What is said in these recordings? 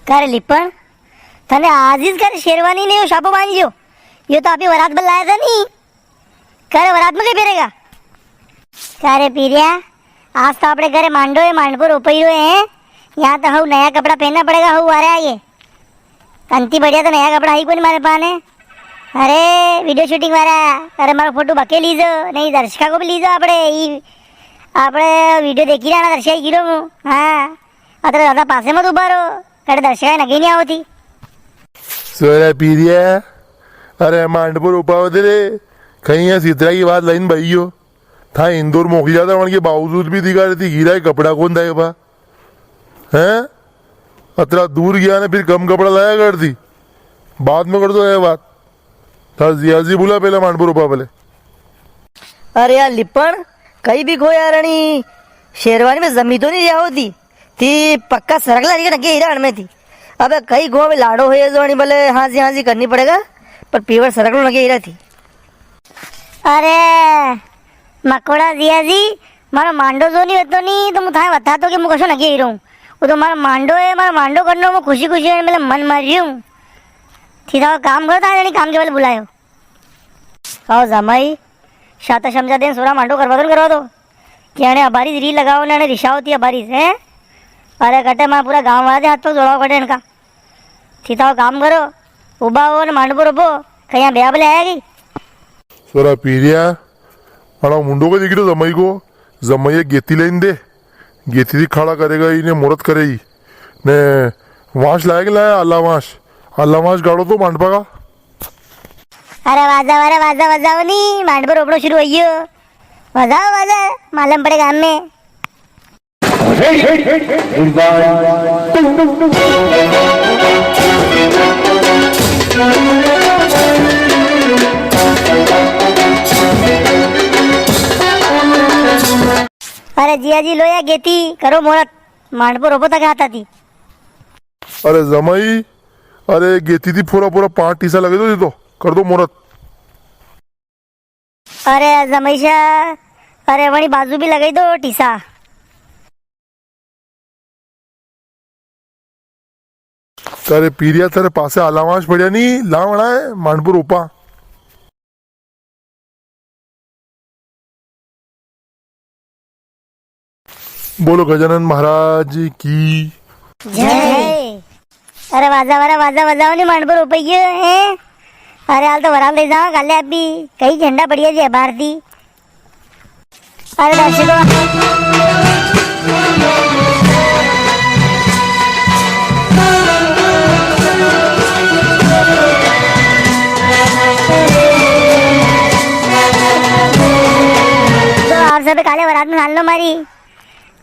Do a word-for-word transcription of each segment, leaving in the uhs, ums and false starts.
का रे लिपण, तने आज ही का रे शेरवानी ने यो साफो बांध लियो? यो तो आपी वरात बल लाया था नी। का रे वरात में कई पेरेगा? का रे पीरिया, आज तो आपणे घरे मांडो है, मांडपो रोपई रो है। यहाँ तो हऊ नया कपड़ा पेरना पड़ेगा, हऊ आ रहा है ये। अंति बढ़िया तो नया कपड़ा है ही कोनी मारे पाने। अरे video shooting वाला, अरे मारो फोटो बके लीजो, नी दर्शका को भी लीजो आपणे, ई, आपणे video देखी रहा ना दर्शका, गिरो मु। हाँ, अतरे ज्यादा पासे मत उबा रो, कटे दर्शका नगे नी आवती। सोरा पीरिया, अरे मांडपो रोपावत रे, कई या सितरा की बात लाइन भाई हो। था इंदौर मोकली जाता, वणके बावजूद भी दिखा रही थी, गिरा है कपड़ा कोनी था ये बा। हैं? अतरा दूर गया ने फिर कम कपड़ा लाया कर दी। बाद में कर दो ये बात। था जियाजी बुला पेला मांडपो रोपा पेले। अरे यार लिपण, कई भी को यार अणी शेरवानी में जमी तो नी रिया होती। थी पक्का सरकला री के नगे हीरा अणमें थी। अबे कई गो में लाड़ो होए जो अणी भले हाँजी हाँजी करनी पड़ेगा, पर pure सरकलो नगे हीरा थी। अरे मकोड़ा जियाजी, मारो मांडो जो नी वेतो नी, तो मु थाए बता तो कि मु कशो नगे हीरो हूँ। वो तो मारो मांडो है, मारो मांडो करनो, मु खुशी खुशी है, मतलब मन मारी रियो हूँ। थी थाओ काम करो, थाए जणी काम के बल बुलायो। आओ जमाई, शाता समझा देन सोरा मांडो करवा दो न करवा दो। कि अणे अबारी री लगाओ ने अणे रिशावती अबारी है। अरे कटे मां पूरा गांव वाला दे हाथ पग जोड़ाओ कटे इनका। थी थाओ काम करो, उबा हो ने मांडपो रोपो, कई ब्याह बले आया की? सोरा पीरिया, अणा मुंडो को देखी तो जमाई को, जमाई एक गेती लेन दे, गेती थी खाड़ा करेगा ही ने मुहूर्त करे ही। ने वांस लाया कि लाया आला वांस, आला वांस गाड़ो तो मांडपा का। अरे वाजा, अरे वाजा, वाजाओ नी, मांडपो रोपणो शुरू होइयो। वाजाओ, वाजा, मालूम पड़े गाम में। अरे जिया जी, लो या गेती, करो मुहूर्त, मांडपो रोपो तक आता थी। अरे जमाई, अरे गेती थी फोरा फोरा पांच टीसा लगे दो जी, तो कर दो मुहूर्त। अरे जमाई सा, अरे वणी बाजू भी लगाई दो टीसा। अरे पीरिया, थारे पासे आला वांस पड़िया नी, लावणा है, मांडपो रोपा। बोलो गजानन महाराज की जय। अरे वाजा वाला वाजा बजाओ नी, मांडपो रोपई है। अरे हाल तो वरात ले जाओ, काले आप भी कई झंडा बढ़िया जी है भारती। अरे दर्शकों, तो आप सब काले वरात में सालनो मारी।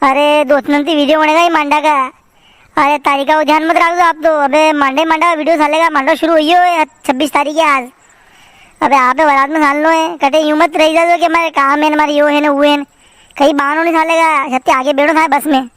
अरे दोस्तों, ती video बनेगा ही मांडा का। अरे तारीखा को ध्यान मत रख दो आप तो। अबे मांडे मांडा video सालेगा, मांडो शुरू हुई हो छब्बीस तारीख है आज। अबे आप वरात में सालनो है, कटे यूं मत रही जाओ कि हमारे काम है, हमारे यो है ना वो है। कई बहानो नी सालेगा, छत्ती आगे बैठो था बस में।